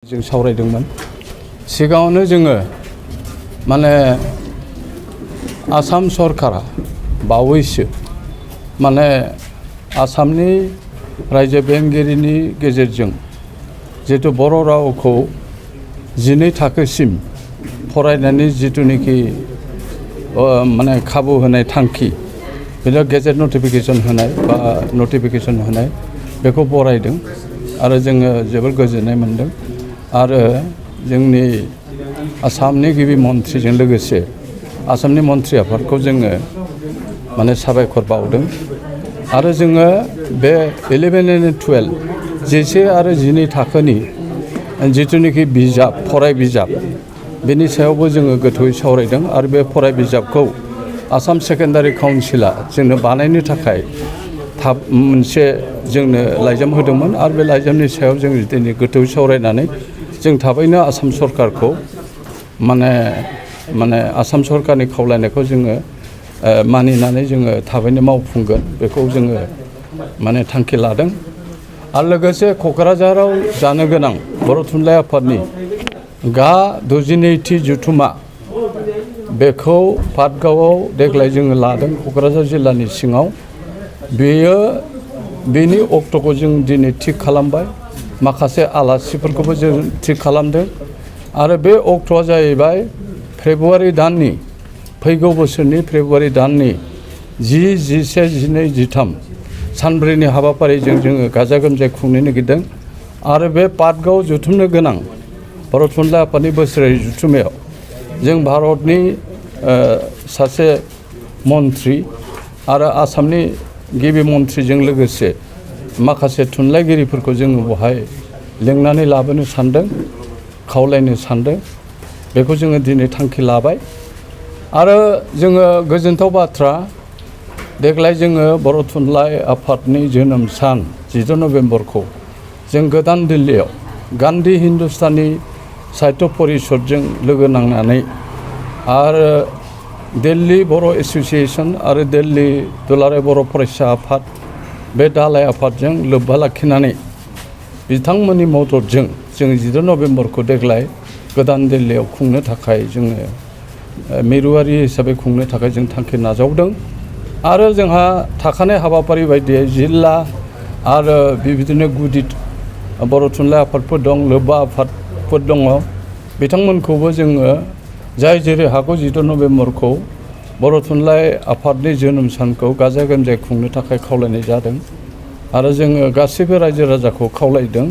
जों सावरायदोंमोन सिगाङावनो जोङो माने आसाम सरकारा बावैसो माने आसामनि रायजो बेंगिरिनि गेजेरजों जितु बर' रावखौ 12 थाखोसिम फरायनायनि जितुनिखि माने खाबु होनाय थांखि बेनो गेजेट नटिफिकेशन होनाय बा नटिफिकेशन होनाय बेखौ बरायदों आरो जोङो जोबोर गोजोननाय मोनदों आरो जोंनि आसामनि गिबि मन्थ्रिजों लोगोसे आसामनि मन्थ्रि आफादखौ जोङो माने साबायखर बावदों आरो जोङो बे 11 आरो 12 11 आरो 12 थाखोनि जितुनिखि बिजाब फराय बिजाब बेनि सायावबो जोङो गोथौयै सावरायदों आरो बे फराय बिजाबखौ आसाम सेकेन्डारि काउन्सिला जोंनो बानायनो थाखाय थाब मोनसे जोंनो लाइजाम होदोंमोन आरो बे लाइजामनि सायाव जों दिनै गोथौयै सावरायनानै जों थाबैनो आसाम सरकारखौ माने आसाम सरकारनि खावलायनायखौ जोङो मानिनानै जोङो थाबैनो मावफुंगोन बेखौ जोङो माने थांखि लादों आरो लोगोसे क'क्राझाराव जानो गोनां बर' थुनलाइ आफादनि गा 62थि जथुमा बेखौ पाटगावआव देग्लाय जोङो लादों क'क्राझार जिल्लानि सिङाव बेयो बेनि अक्ट'खौ जों दिनै थिग खालामबाय माखासे आलासिफोरखौबो जों थिग खालामदों आरो बे अक्ट'आ जाहैबाय फेब्रुवारि दाननि फैगौ बोसोरनि फेब्रुवारि दाननि 10, 11, 12, 13 सानब्रैनि हाबाफारिजों जोङो गाजा गोमजायै खुंनो नागिरदों आरो बे पाटगाव जुथुमनो गोनां बर' थुनलाइ आफादनि बोसोरारि जुथुमायाव जों भारतनि सासे मन्थ्रि आरो आसामनि गिबि मन्थ्रिजों लोगोसे माखासे थुनलाइगिरिफोरखौ जोङो बहाय लेंनानै लाबोनो सानदों खावलायनो सानदों बेखौ जोङो दिनै थांखि लाबाय आरो जोङो गोजोनथाव बाथ्रा देग्लाय जोङो बर' थुनलाइ आफादनि जोनोम सान 14 नभेम्बरखौ जों गोदान दिल्लीयाव गान्धी हिन्दुस्तानी साहित्य परिषदजों लोगो नांनानै आरो दिल्ली बर' एस'सिएशन आरो दिल्ली दुलाराय बर' फरायसा आफाद बे दालाय आफादजों लोब्बा लाखिनानै बिथांमोननि मददजों जों 14 नभेम्बरखौ देग्लाय गोदान दिल्लीयाव खुंनो थाखाय जोङो मिरुआरि हिसाबै खुंनो थाखाय जों थांखि नाजावदों आरो जोंहा थाखानाय हाबाफारि बायदियै जिल्ला आरो बेबायदिनो गुदि बर' थुनलाइ आफादफोर दं लोब्बा आफादफोर दङ बिथांमोनखौबो जोङो जाय जेरै हागौ 14 नभेम्बरखौ बर' थुनलाइ आफादनि जोनोम सानखौ गाजा गोमजायै खुंनो थाखाय खावलायनाय जादों आरो जोङो गासैबो रायजो राजाखौ खावलायदों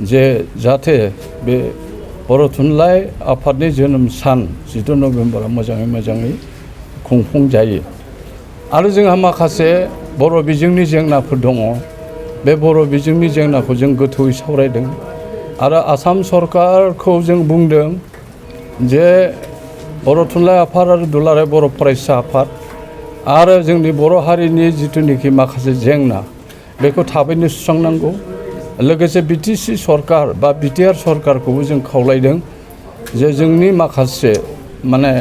जे जाहाथे बे बर' थुनलाइ आफादनि जोनोम सान 14 नभेम्बरा मोजाङै खुंफुंजायो आरो जोंहा माखासे बर' बिजोंनि जेंनाफोर दङ बे बर' बिजोंनि जेंनाखौ जों गोथौयै सावरायदों आरो आसाम सरकारखौ जों बुंदों जे बर' थुनलाइ आफाद आरो दुलाराय बर' फरायसा आफाद आरो जोंनि बर' हारिनि जिथुनिखि माखासे जेंना बेखौ थाबैनो सुस्रांनांगौ लोगोसे बिटिसि सरकार बा बिटिआर सरकारखौबो जों खावलायदों जे जोंनि माखासे माने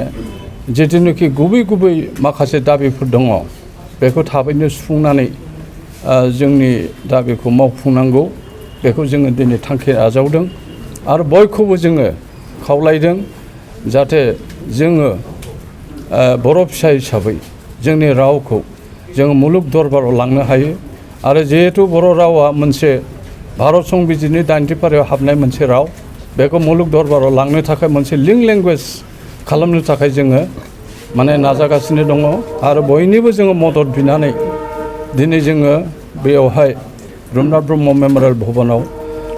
जिथुनिखि गुबै माखासे दाबिफोर दङ बेखौ थाबैनो सुफुंनानै जोंनि दाबिखौ मावफुंनांगौ बेखौ जोङो दिनै थांखि आजावदों आरो बयखौबो जोङो खावलायदों जाहाथे जोङो बर' फिसा हिसाबै जोंनि रावखौ जोङो मुलुग दरबाराव लांनो हायो आरो जिहेतु बर' रावा मोनसे भारत संबिजिरनि 80 फारियाव हाबनाय मोनसे राव बेखौ मुलुग दरबाराव लांनो थाखाय मोनसे लिंक लेंगुवेज खालामनो थाखाय जोङो माने नाजागासिनो दङ आरो बयनिबो जोङो मदद बिनानै दिनै जोङो बेयावहाय रुपनाथ ब्रह्म मेम'रियेल भबनाव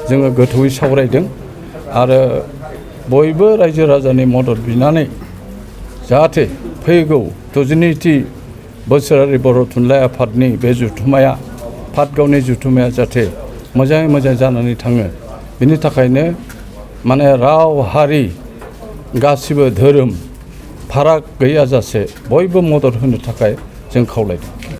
जोङो गोथौयै सावरायदों आरो बयबो रायजो राजानि मदद बिनानै जाहाथे फैगौ 62थि बोसोरारि बर' थुनलाइ आफादनि बे जुथुमाया पाटगावनि जुथुमाया जाहाथे मोजाङै जानानै थाङो बिनि थाखायनो माने राव हारि गासिबो धोरोम फाराग गैयाजासे बयबो मदद होनो थाखाय जों खावलायदों।